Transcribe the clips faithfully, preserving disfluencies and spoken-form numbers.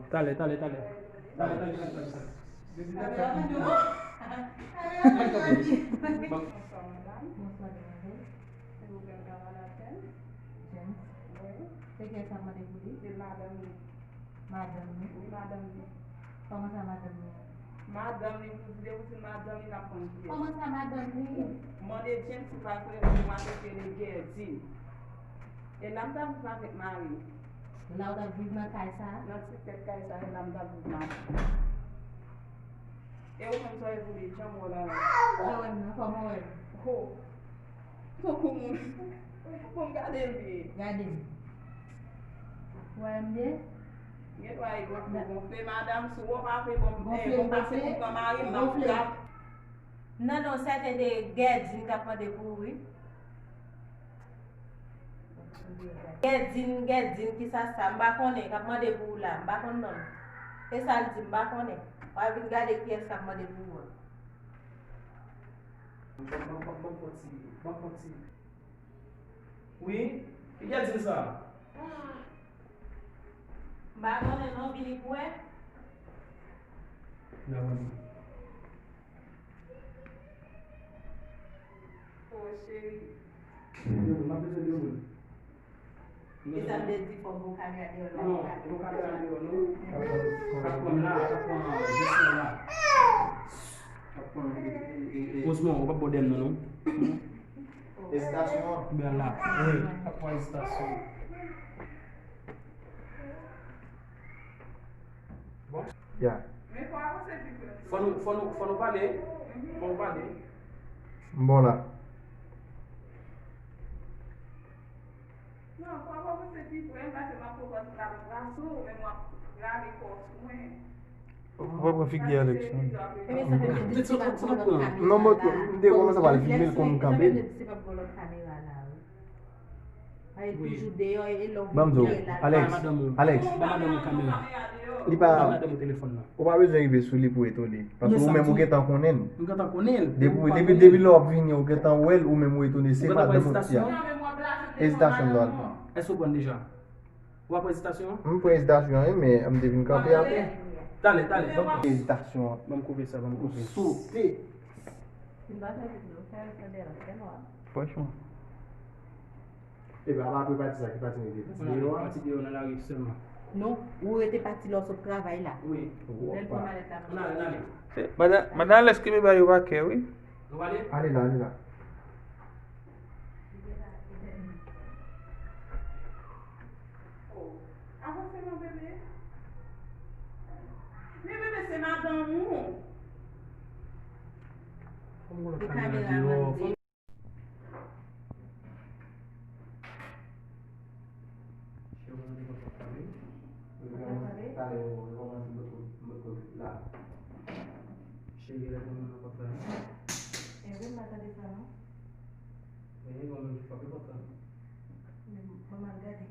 Talè, talè, talè. Talè, talè, talè, talè. Bonswa, madam. Se Roubèl Kavalatèn. James. Wi. Se kiyès k ap mande pou li? Se madanm li. Madanm li? Wi, madanm li. Kòman sa, madanm li? Madanm li, pou di, depi w di madanm li, n ap konn kiyès. Kòman sa, madanm li? Mande James si pa vre, ou mwen te rele Gerdine. E la m t ap viv avèk mari m. La w t ap viv nan kay sa a? Nan ti tèt kay sa a, e la m t ap viv madanm. E ou menm sa w ye pou li, jan m wè w la la. Jan w wè m nan, kòman w wè m? Ho! Tankou moun. Bon, gade l byen. Gade m. Ou wè m byen? Gen dwa e gonfle, gonfle, madanm, si w pa vle bon, bon pase pou pran mari m, m ap frap. Nan non sèten de Gerdine k ap mande pou ou wi. Gerdine, Gerdine, kisa sa? M pa konnen, k ap mande pou ou la, m pa konn non l. E sa l di, m pa konnen. W a vin gade kiyès k ap mande pou ou an. Ban, ban, ban, ban m fon ti, ban m fon ti. Wi, ki Gerdine sa? M pa konnen non, vini pou wè. Nan mwen. O cheri. Yo, m ap bezwen de moun. E sa m te di fò w bo kamera deyò la. Non, bo kamera deyò non. K ap pran la, k ap pran jesyon la. K ap pran e, e, e, e. Osman, ou p ap bo dèm nan non. Ezitasyon an. Bèl la. Wi, k ap pran ezitasyon. Bon. Ya. Fò nou, fò nou, fò nou pale. Fò nou pale. M bon la. Non, fò w avanse pi pre, paske m ap pran pòz la, m ap rase w, men m ap rale kò sou mwen. Ou pa pran figi Alex non. Ebyen sa fè m te di se pa pou lòt kamera. Non, mwen, m te kòmanse pral filme l kon m kanpe. Se pa pou lòt kamera la wi. Ay toujou deyò e lè w Ban m di w, vin la. Alex, Alex, Ba madanm ou kamera. Li pa, Ba madanm ou telefòn nan. Ou pa bezwen rive sou li pou etone. Paske ou menm ou gentan konnen l. M gentan konnen l. Depi, depi, depi lè w ap vini, ou gentan wè l, ou menm ou etone. Se pa de menti a. Ezitasyon m dwe al pran. Èske ou pran deja? Ou ap pran ezitasyon an? M pran ezitasyon an, wi, men m te vin kanpe apre. Talè, talè. Ban m Ezitasyon an. Ban m koupe sa, ban m koupe. Sote. M pa fè vit non, fè l fè bèl, fè nwa. Franchman. Epa, apa apre pati sa, ki pati nou te pati deyò a? Pati deyò nan lari sèlman. Non, ou rete pati lè w sot travay la. Wi. Lè l pran malèt la. Ann ale, ann ale. Madan, madan Alex kenbe bagay yo pa kè wi. Nou ale? Ale la, ale la. Oh, avanse non bebe. Men bebe se madanm ou. Fò m wè kamera deyò. Cheri, ou nan pòt la wi. Talè ou rekòmanse bòt kote la. Cheri, lè pou mwen nan pòt la wi. Enben m pa tande sa non. Men gen yon moun ki frape pòt la. Men ban m al gade.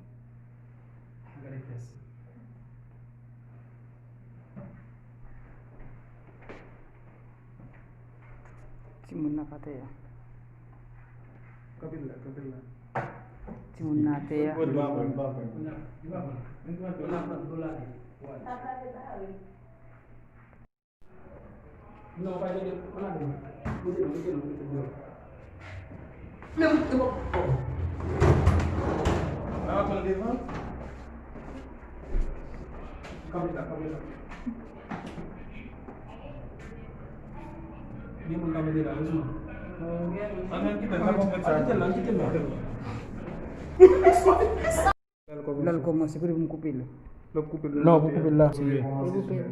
Gade kiyès. Timoun nan pa tè a. Kanpe la, kanpe la. Timoun nan atè a. Li pa pran, li pa pran. Li pa pran. Men ki mwen pran, la pran do la li. Wale. Non, pa de, pa de. Mete non, mete non, mete non. Men mete non. Ba w pran devan. Kanpe la, kanpe la. Gen moun k ap ede la, wi, sou. Ann, ann kite l, ann kite l, ann kite l la. Lè l kòmanse, kote pou m koupe l? Lè w koupe l la. Non, pou koupe l la. Pou koupe l.